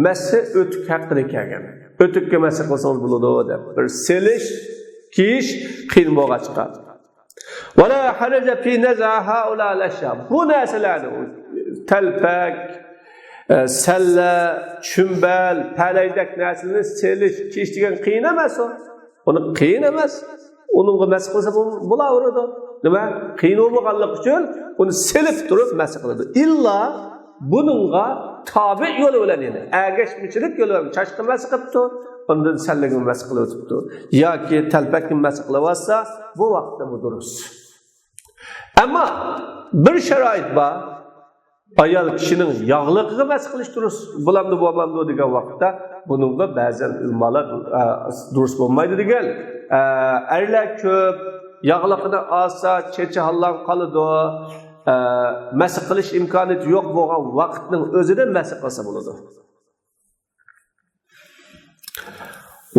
مەسھى ئۆتۈك ھەققىدە كەلگەن. ئۆتۈككە مەس قىلسىڭىز بولىدۇ دەپ بىر سېلىش، كىيىش قىيىن بولغاچقا. ۋەلا ھەرەجە فى نەزئى ھائۇلائىل ئەشيا. بۇ نەرسىلەرنى، تەلپەك، ئە، سەللە، چۈمبەل، پەلەيدەك نەرسىلەرنى سېلىش، كىيىش دېگەن قىيىن ئەمەس ئۇ. ئۇنى قىيىن ئەمەس. ئۇنىڭغا مەس قىلسا بۇ-، بولاۋېرىدۇ. نېمە؟ قىيىن بولمىغانلىقى ئۈچۈن ئۇنى سېلىپ تۇرۇپ مەس قىلىدۇ. ئىللا بۇنىڭغا تابىئ يولى بىلەن، يەنى ئەگەشمىچىلىك يولى بىلەن چاچقا مەس قىپتۇ، ئاندىن سەللىگە مەس قىلىۋېتىپتۇ. ياكى تەلپەككە مەس قىلىۋاتسا، بۇ ۋاقىتتا بۇ دۇرۇس. ئەمما بىر شارائىت بار. ئايال كىشىنىڭ ياغلىقىغا مەس قىلىش دۇرۇس بولامدۇ، بولمامدۇ دېگەن ۋاقىتتا، بۇنىڭغا بەزەن ئۆلىمالار، ئە، دۇرۇس بولمايدۇ دېگەن. ئە، ئەرلەر كۆپ، ياغلىقىنى ئالسا، چېچى ھاللاڭ قالىدۇ. ئە، مەس قىلىش ئىمكانىيىتى يوق بولغان ۋاقىتنىڭ ئۆزىدە مەس قىلسا بولىدۇ.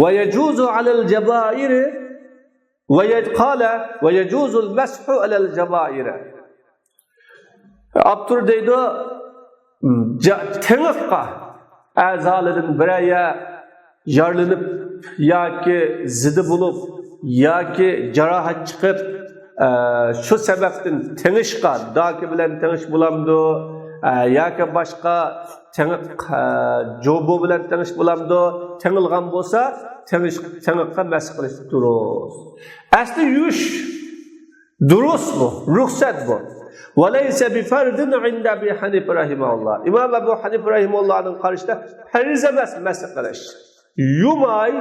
ويجوز على الجبائر، ويج-، قال: ويجوز المسح على الجبائر. ئاپتور دەيدۇ، جا-، تېڭىققا ئەزالىرىدىن بىرەر يەر يارىلىنىپ ياكى زىدى بولۇپ ياكى جاراھەت چىقىپ، ئە، شۇ سەۋەبتىن تېڭىشقا، داكا بىلەن تېڭىش بولامدۇ، ئە، ياكى باشقا تېڭىق، ئە، جوبو بىلەن تېڭىش بولامدۇ؟ تېڭىلغان بولسا، تېڭىش، تېڭىققا مەس قىلىش دۇرۇس. ئەسلى يۇيۇش دۇرۇس بۇ، رۇخسەت بۇ. وليس بفرض عند أبي حنيفة رحمه الله. ئىمام ئەبۇ ھەنىفە رەھىمەھۇللاھنىڭ قارىشىدا پەرز ئەمەس مەس قىلىش. يۇماي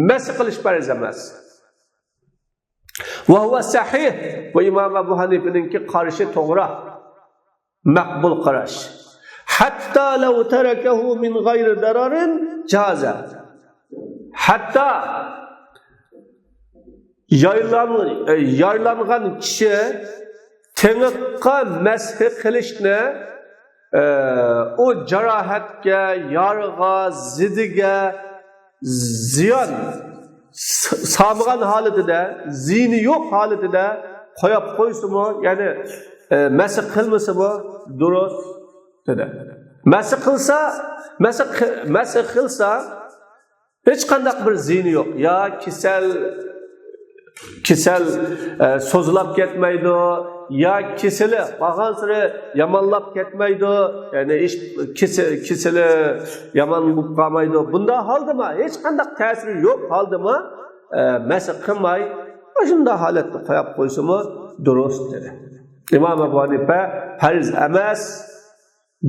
مەس قىلىش پەرز ئەمەس. وهو صحيح. بۇ ئىمام ئەبۇ ھەنىفىنىڭكى قارىشى توغرا. مەقبۇل قاراش. حتى لو تركه من غير ضرر جاز. ھەتتا يايلان-، يارىلانغان كىشى تېڭىققا مەسھى قىلىشنى، ئە، ئۇ جاراھەتكە، يارىغا، زىدىگە زىيان س-، سالمىغان ھالىتىدە، زىيىنى يوق ھالىتىدە قويۇپ قويسىمۇ، يەنى، ئە، مەسھى قىلمىسىمۇ دۇرۇس دېدى. مەسھى قىلسا، مەسھى قى-، مەسھى قىلسا، ھېچقانداق بىر زىيىنى يوق. يا كېسەل، كېسەل، ئە، سوزۇلاپ كەتمەيدۇ، يا كېسىلى بارغانسېرى يامانلاپ كەتمەيدۇ، يەنى ھېچ كېسە-، كېسىلى يامان بولۇپ قالمايدۇ. بۇنداق ھالدىمۇ، ھېچقانداق تەسىرى يوق ھالدىمۇ، ئە، مەسھى قىلماي، ئاشۇنداق ھالەتتە قويۇپ قويسىمۇ دۇرۇس دېدى. ئىمام ئەبۇ ھەنىپە پەرز ئەمەس،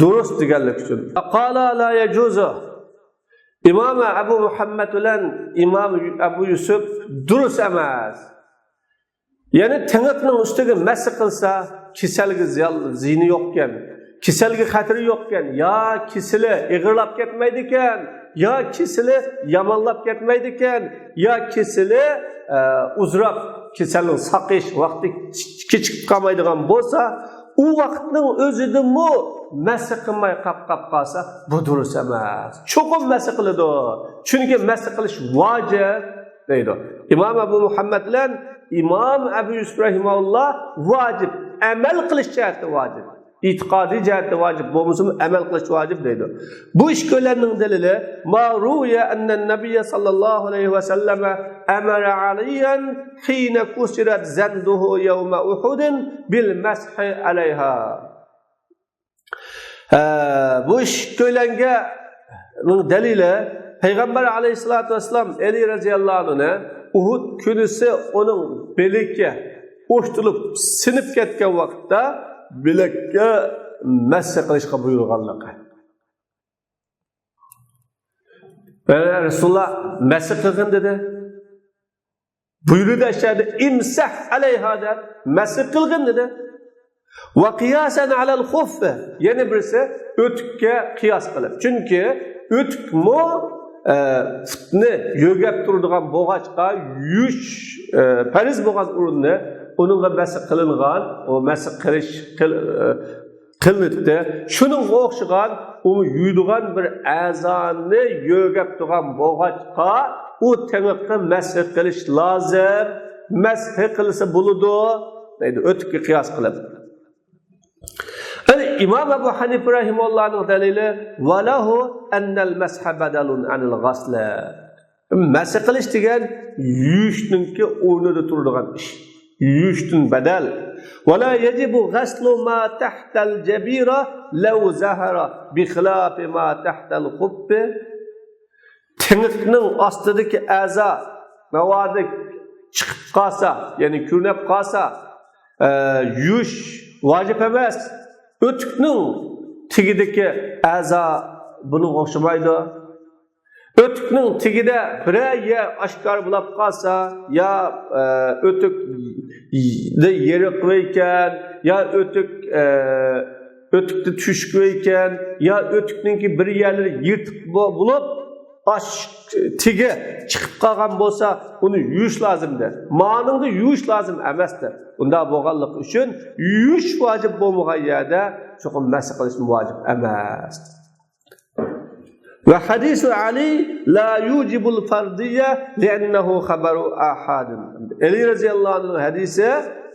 دۇرۇس دېگەنلىك ئۈچۈن. قالا لا يجوز. ئىمام ئەبۇ مۇھەممەد بىلەن ئىمام ئەبۇ يۈسۈپ دۇرۇس ئەمەس. يەنى تېڭىقنىڭ ئۈستىگە مەس قىلسا، كېسەلگە زىيان، زىيىنى يوقكەن، كېسەلگە خەتىرى يوقكەن، يا كېسىلى ئېغىرلاپ كەتمەيدىكەن، يا كېسىلى يامانلاپ كەتمەيدىكەن، يا كېسىلى، ئە، ئۇزراپ، كېسەلنىڭ ساقىيىش ۋاقتى كېچىكىپ قالمايدىغان بولسا، ئۇ ۋاقىتنىڭ ئۆزىدىمۇ مەس قىلماي قاپ، قاپ قالسا، بۇ دۇرۇس ئەمەس. چوقۇم مەس قىلىدۇ. چۈنكى مەس قىلىش ۋاجىپ دەيدۇ. ئىمام ئەبۇ مۇھەممەد بىلەن ئىمام ئەبۇ يۈسۈپ رەھىمەھۇللا ۋاجىپ، ئەمەل قىلىش جەھەتتە ۋاجىپ. ئېتىقادىي جەھەتتە ۋاجىپ بولمىسىمۇ، ئەمەل قىلىش ۋاجىپ دەيدۇ. بۇ ئىككىيلەننىڭ دەلىلى، ما رويە ئەننەن نەبىيە ساللاللاھۇ ئەلەيھى ۋەسەللەمە ئەمەرە ئەلىيەن ھىينە كۇسىرەت زەندۇھۇ يەۋمە ئۇھۇدىن بىل مەسھى ئەلەيھا. ھە، بۇ ئىككىيلەنگە دەلىلى، پەيغەمبەر ئەلەيھىسسالاتۇ ۋەسسالام ئەلى رەزىياللاھۇ ئەنھۇنى ئۇھۇد كۈنىسى ئۇنىڭ بىلىكى ئوشتۇلۇپ سىنىپ كەتكەن ۋاقىتتا بىلەككە مەس قىلىشقا بۇيرۇغانلىقى. رەسۇلۇللا مەس قىلغىن دېدى. بۇيرۇدى ئەشەدە ئىمسەھ ئەلەيھا دەپ مەس قىلغىن دېدى. ۋە قىياسەن ئەلەل خۇففى. يەنە بىرسى ئۆتۈككە قىياس قىلىپ. چۈنكى ئۆتۈكمۇ، ئە، پۇتنى يۆگەپ تۇرىدىغان بولغاچقا، يۇيۇش، ئە، پەرز بولغان ئورۇننى ئۇنىڭغا مەس قىلىنغان، ئۇ مەس قىلىش، قىل-، ئە، قىلىنىدۇ. شۇنىڭغا ئوخشىغان، ئۇ يۇيىدىغان بىر ئەزانى يۆگەپ تۇرغان بولغاچقا، ئۇ تېڭىققا مەسھى قىلىش لازىم. مەسھى قىلسا بولىدۇ دەيدۇ، ئۆتۈككە قىياس قىلىپ. يەنى ئىمام ئەبۇ ھەنىپە رەھىمەھۇللانىڭ دەلىلى، ۋەلەھۇ ئەننەل مەسھە بەدەلۇن ئەنىل غەسلى. مەسھى قىلىش دېگەن يۇيۇشنىڭكى ئورنىدا تۇرىدىغان ئىش. يۇيۇشتىن بەدەل. ۋەلا يەجىبۇ غەسلۇ ما تەھتەل جەبىرە لەۋ زەھەرە بىخىلاپى ما تەھتەل خۇپپى. تېڭىقنىڭ ئاستىدىكى ئەزا ناۋادا چىقىپ قالسا، يەنى كۆرۈنۈپ قالسا، ئە، يۇيۇش ۋاجىپ ئەمەس. ئۆتۈكنىڭ تېگىدىكى ئەزا بۇنىڭغا ئوخشىمايدۇ. ئۆتۈكنىڭ تېگىدە بىرەر يەر ئاشكارا بولاپ قالسا، يا، ئە، ئۆتۈكدە يېرىقىۋەيكەن، يا ئۆتۈك، ئە، ئۆتۈكتە تۈشۈكۈۋەيكەن، يا ئۆتۈكنىڭكى بىر يەرلىرى يىرتىق بو-، بولۇپ، ئاش تېگى چىقىپ قالغان بولسا، ئۇنى يۇيۇش لازىم دە. مانىڭدا يۇيۇش لازىم ئەمەس دە. ئۇنداق بولغانلىقى ئۈچۈن يۇيۇش ۋاجىپ بولمىغان يەردە چوقۇم مەسخ قىلىشمۇ ۋاجىپ ئەمەس. ۋە ھەدىسۇ ئەلى لا يۇجىبۇل فەردىيە لىئەننەھۇ خەبەرۇ ئاھادىن. ئەلى رەزىياللاھۇ ئەنھۇنىڭ ھەدىسى،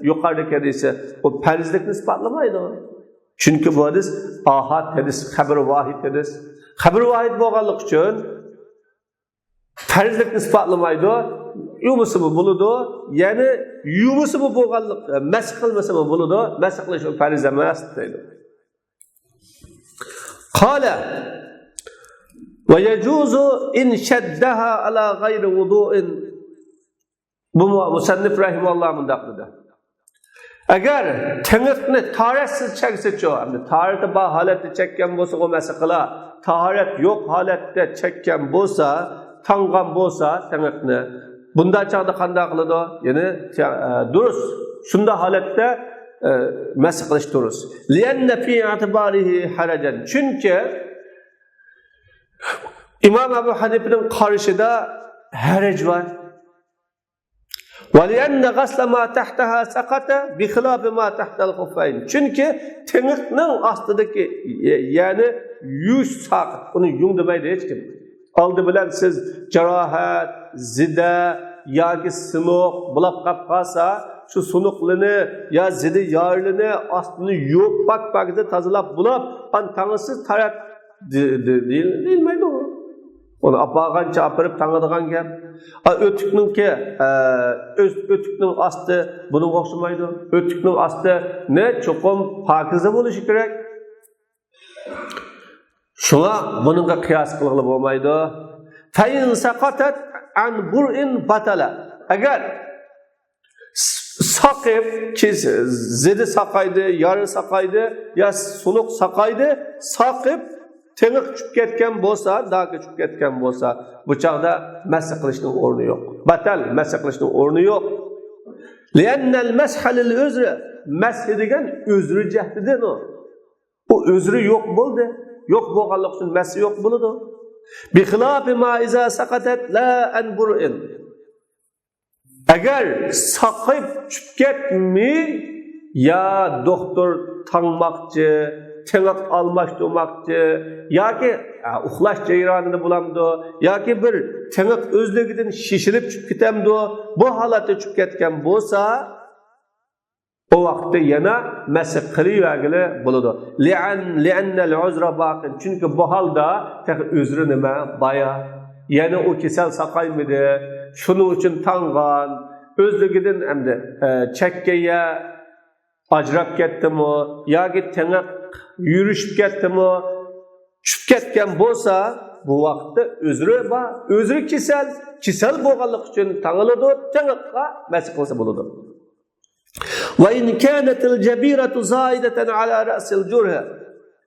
يۇقىرىدىكى ھەدىسى، ئۇ پەرزلىكنى ئىسپاتلىمايدۇ. چۈنكى بۇ ھەدىس ئاھاد ھەدىس، خەبىرى ۋاھىد ھەدىس. خەبىرى ۋاھىد بولغانلىقى ئۈچۈن پەرزلىكنى ئىسپاتلىمايدۇ. يۇمىسىمۇ بولىدۇ. يەنى يۇمىسىمۇ بولغانلىق، مەسخ قىلمىسىمۇ بولىدۇ. مەسخ قىلىش ئۇ پەرز ئەمەس دەيدۇ. قال، ويجوز إن شدها على غير وضوء. بۇ مۇ-، مۇسەننىپ رەھىمەھۇللا مۇنداق دېدى. ئەگەر تېڭىقنى تاھارەتسىز چەكسىچۇ، ئەمدى تاھارىتى بار ھالەتتە چەككەن بولسا، ئۇ مەسخ قىلا. تاھارەت يوق ھالەتتە چەككەن بولسا، تاڭغان بولسا تېڭىقنى، بۇنداق چاغدا قانداق قىلىدۇ؟ يەنى، ئە، دۇرۇس، شۇنداق ھالەتتە، ئە، مەسخ قىلىش دۇرۇس. لأن في اعتباره حرجا. چۈنكى ئىمام ئەبۇ ھەنىپىنىڭ قارىشىدا ھەرەج بار. ولأن غسل ما تحتها سقط بخلاف ما تحت الخفين. چۈنكى تېڭىقنىڭ ئاستىدىكى، يەنى يۇيۇش ساقىت، ئۇنى يۇيۇڭ دېمەيدۇ ھېچكىم. ئالدى بىلەن سىز جاراھەت، زىدە ياكى سىنىق بولاپ قاپ قالسا، شۇ سۇنۇقلىنى يا زىدە يارىلىنى ئاستىنى يۇيۇپ، پاك-پاكىزە تازىلاپ بولاپ، ئان تاڭسىز تارەت دې-، دې-، دېيىل-، دېيىلمەيدۇ. ئۇنى ئاپارغانچە ئاپىرىپ تاڭىدىغان گەپ. ئا، ئۆتۈكنىڭكى، ئە، ئۆز-، ئۆتۈكنىڭ ئاستى بۇنىڭغا ئوخشىمايدۇ. ئۆتۈكنىڭ ئاستى نە چوقۇم پاكىزە بولۇشى كېرەك. شۇڭا بۇنىڭغا قىياس قىلغىلى بولمايدۇ. فإن سقطت عن برء بطل. ئەگەر ساقىپ، كېس-، زىدى ساقايدى، يارا ساقايدى، يا سۇنۇق ساقايدى، ساقىپ، تېڭىق چۈشۈپ كەتكەن بولسا، داكا چۈشۈپ كەتكەن بولسا، بۇ چاغدا مەسخ قىلىشنىڭ ئورنى يوق. بەتەل، مەسخ قىلىشنىڭ ئورنى يوق. لأن المسح للعذر، مەسخ دېگەن ئۆزرە جەھەتتىن ئۇ. ئۇ ئۆزرە يوق بولدى. يوق بولغانلىقى ئۈچۈن مەسخ يوق بولىدۇ. بخلاف ما إذا سقطت لا عن برء. ئەگەر ساقىپ چۈشۈپ كەتمەي، يا دوختۇر تاڭماقچى، تېڭىق ئالماشتۇرماقچى، ياكى، ئە، ئۇخلاش جەريانىدا بولامدۇ، ياكى بىر تېڭىق ئۆزلۈكىدىن شىشىلىپ چۈشۈپ كېتەمدۇ، بۇ ھالەتتە چۈشۈپ كەتكەن بولسا، ئۇ ۋاقىتتا يەنە مەسخ قىلىۋەرگىلى بولىدۇ. لأن، لأن العذر باق. چۈنكى بۇ ھالدا تېخى ئۆزرە نېمە؟ بايا. يەنە ئۇ كېسەل ساقايمىدى. شۇنىڭ ئۈچۈن تاڭغان. ئۆزلۈكىدىن ئەمدى، ئە، چەككەن يەر ئاجراپ كەتتىمۇ ياكى تېڭىق يۈرۈشۈپ كەتتىمۇ، چۈشۈپ كەتكەن بولسا، بۇ ۋاقىتتا ئۆزرە بار. ئۆزرە كېسەل. كېسەل بولغانلىقى ئۈچۈن تاڭىلىدۇ. تېڭىققا مەسخ قىلسا بولىدۇ. وإن كانت الجبيرة زائدة على رأس الجرح.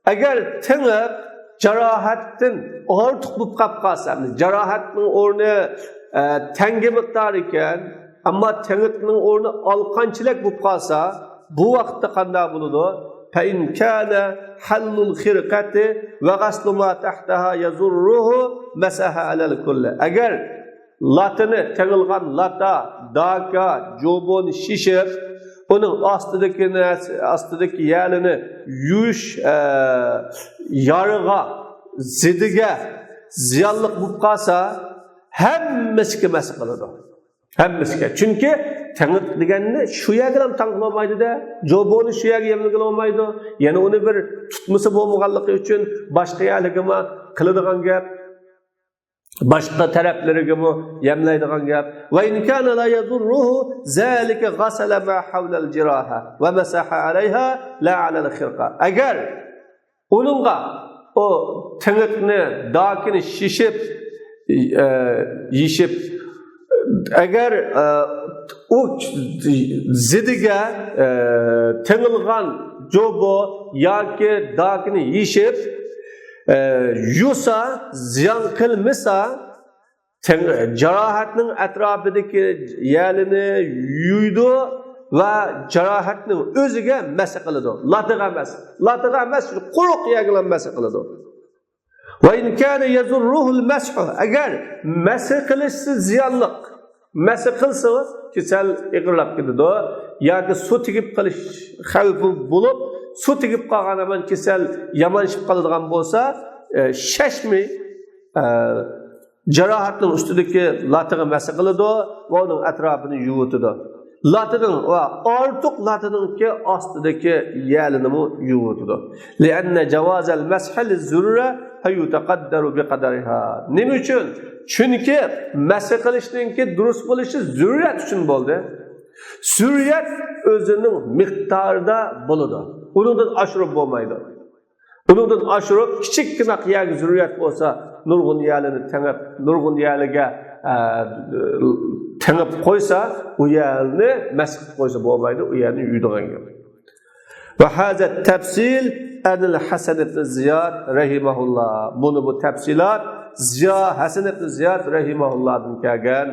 ئەگەر تېڭىق جاراھەتتىن ئارتۇق بولۇپ قاپ قالسا، جاراھەتنىڭ ئورنى، ئە، تەڭگە مىقدار ئىكەن، ئەمما تېڭىقنىڭ ئورنى ئالقانچىلىك بولۇپ قالسا، بۇ ۋاقىتتا قانداق بولىدۇ؟ فإن كان حل الخرقة وغسل ما تحتها يضره مسح على الكل. ئەگەر لاتىنى، تېڭىلغان لاتا، داكا، جوبونى شىشىپ، ئۇنىڭ ئاستىدىكى نەرسە، ئاستىدىكى يەرلىرىنى يۇيۇش، ئە، يارىغا، زىدىگە زىيانلىق بولۇپ قالسا، ھەممىسىگە مەسخ قىلىدۇ. ھەممىسىگە. چۈنكى تېڭىق دېگەننى شۇ يەرگىلا تاڭغىلى بولمايدۇ-دە، جوبونى شۇ يەرگە يەملىگىلى بولمايدۇ. يەنە ئۇنى بىر تۇتمىسى بولمىغانلىقى ئۈچۈن باشقا يەرلىرىگىمۇ قىلىدىغان گەپ. باشقا تەرەپلىرىگىمۇ يەملەيدىغان گەپ. وإن كان لا يضره ذلك غسل ما حول الجراحة ومسح عليها لا على الخرقة. ئەگەر ئۇنىڭغا ئۇ تېڭىقنى، داكىنى شىشىپ، ئە، يېشىپ، ئەگەر، ئە، ئۇ زىدىگە، ئە، تېڭىلغان جوبو ياكى داكىنى يېشىپ، ئە، يۇسا، زىيان قىلمىسا، تەڭ-، جاراھەتنىڭ ئەتراپىدىكى يەرلىرىنى يۇيىدۇ ۋە جاراھەتنىڭ ئۆزىگە مەسخ قىلىدۇ. لاتىغا ئەمەس. لاتىغا ئەمەس، قۇرۇق يەرگىلا مەسخ قىلىدۇ. وإن كان يضره المسح. ئەگەر مەسخ قىلىشسا زىيانلىق. مەسخ قىلسا كېسەل ئېغىرلاپ كېتىدۇ. ياكى سۇ تېگىپ قېلىش خەۋپى بولۇپ، سۇ تېگىپ قالغان ھامان كېسەل يامانلىشىپ قالىدىغان بولسا، ئە، شەشمەي، ئە، جاراھەتنىڭ ئۈستىدىكى لاتىغا مەسخ قىلىدۇ ۋە ئۇنىڭ ئەتراپىنى يۇيۇۋېتىدۇ. لاتىنىڭ ۋە ئارتۇق لاتىنىڭكى ئاستىدىكى يەرلىرىنىمۇ يۇيۇۋېتىدۇ. لأن جواز المسح للضرورة فيتقدر بقدرها. نېمە ئۈچۈن؟ چۈنكى مەسخ قىلىشنىڭكى دۇرۇس بولۇشى زۆرۈرىيەت ئۈچۈن بولدى. زۆرۈرىيەت ئۆزىنىڭ مىقدارىدا بولىدۇ. ئۇنىڭدىن ئاشۇرۇپ بولمايدۇ. ئۇنىڭدىن ئاشۇرۇپ، كىچىككىنە يەرگە زۆرۈرىيەت بولسا، نۇرغۇن يەرلىرىنى تېڭىپ، نۇرغۇن يەرلىرىگە، ئە، تېڭىپ قويسا، ئۇ يەرنى مەسخ قىلىپ قويسا بولمايدۇ، ئۇ يەرنى يۇيىدىغان گەپ. وهذا التفصيل عن الحسن بن زياد رحمه الله. بۇنى بۇ تەپسىلات زىيا، ھەسەن ئىبن زىياد رەھىمەھۇللاھتىن كەلگەن.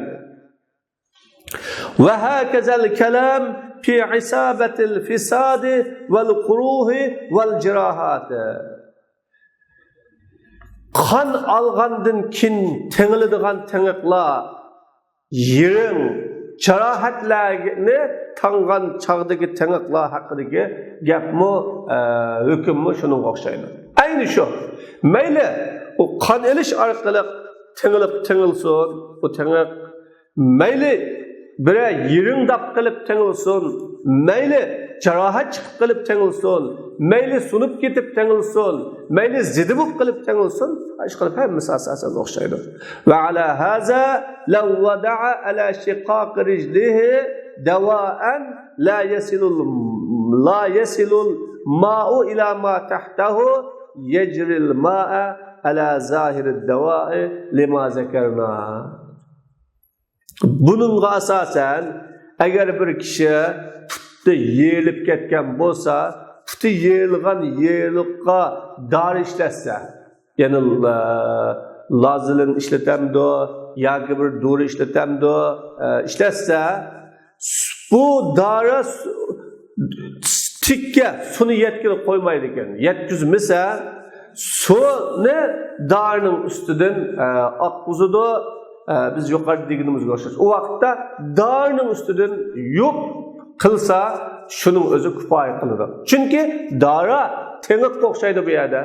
وهكذا الكلام في إصابة الفساد والقروح والجراحات. قان ئالغاندىن كېيىن تېڭىلىدىغان تېڭىقلار، يىرىڭ جاراھەتلەرنى تاڭغان چاغدىكى تېڭىقلار ھەققىدىكى گەپمۇ، ئە، ھۆكۈممۇ شۇنىڭغا ئوخشايدۇ. ئەينى شۇ. مەيلى ئۇ قان ئېلىش ئارقىلىق تېڭىلىپ، تېڭىلسۇن، ئۇ تېڭىق مەيلى بىرەر يىرىڭداپ قېلىپ تېڭىلسۇن، مەيلى جاراھەت چىقىپ قېلىپ تېڭىلسۇن، مەيلى سۇنۇپ كېتىپ تېڭىلسۇن، مەيلى زىدى بولۇپ قېلىپ تېڭىلسۇن، ئىشقىلىپ ھەممىسى ئاساسەن ئوخشايدۇ. وعلى هذا لو وضع على شقاق رجله دواء لا يصل، لا يصل الماء إلى ما تحته يجري الماء على ظاهر الدواء لما ذكرنا. بۇنىڭغا ئاساسەن، ئەگەر بىر كىشى پۇتى يېرىلىپ كەتكەن بولسا، پۇتى يېرىلغان يېرىلىققا دارى ئىشلەتسە، يەنى، ئە، لازېلىن ئىشلىتەمدۇ ياكى بىر دورا ئىشلىتەمدۇ، ئە، ئىشلەتسە، بۇ دارى س-، تىككە سۇنى يەتكىلى قويمايدىكەن. يەتكۈزمىسە، سۇنى دارىنىڭ ئۈستىدىن، ئە، ئاققۇزىدۇ. ئە، بىز يۇقىرىدا دېگىنىمىزگە ئوخشاش. ئۇ ۋاقىتتا دارىنىڭ ئۈستىدىن يۇپ قىلسا، شۇنىڭ ئۆزى كۇپايە قىلىدۇ. چۈنكى دارى تېڭىققا ئوخشايدۇ بۇ يەردە.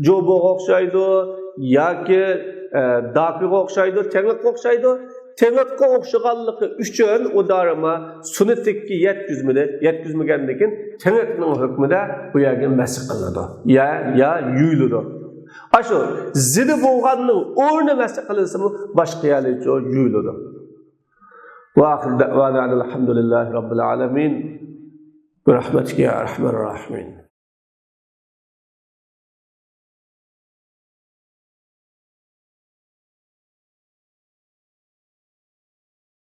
جوبوغا ئوخشايدۇ ياكى، ئە، داكىغا ئوخشايدۇ، تېڭىققا ئوخشايدۇ. تېڭىققا ئوخشىغانلىقى ئۈچۈن ئۇ دارىمۇ سۇنى تىككە يەتكۈزمىدى. يەتكۈزمىگەندىن كېيىن تېڭىقنىڭ ھۆكمىدە بۇ يەرگە مەسخ قىلىنىدۇ. يا، يا يۇيۇلىدۇ. ئاشۇ زىدى بولغاننىڭ ئورنى مەسخ قىلىنسىمۇ باشقا يەرلەرچە يۇيۇلىدۇ. وآخر دعوانا أن الحمد لله رب العالمين. برحمتك يا أرحم الراحمين.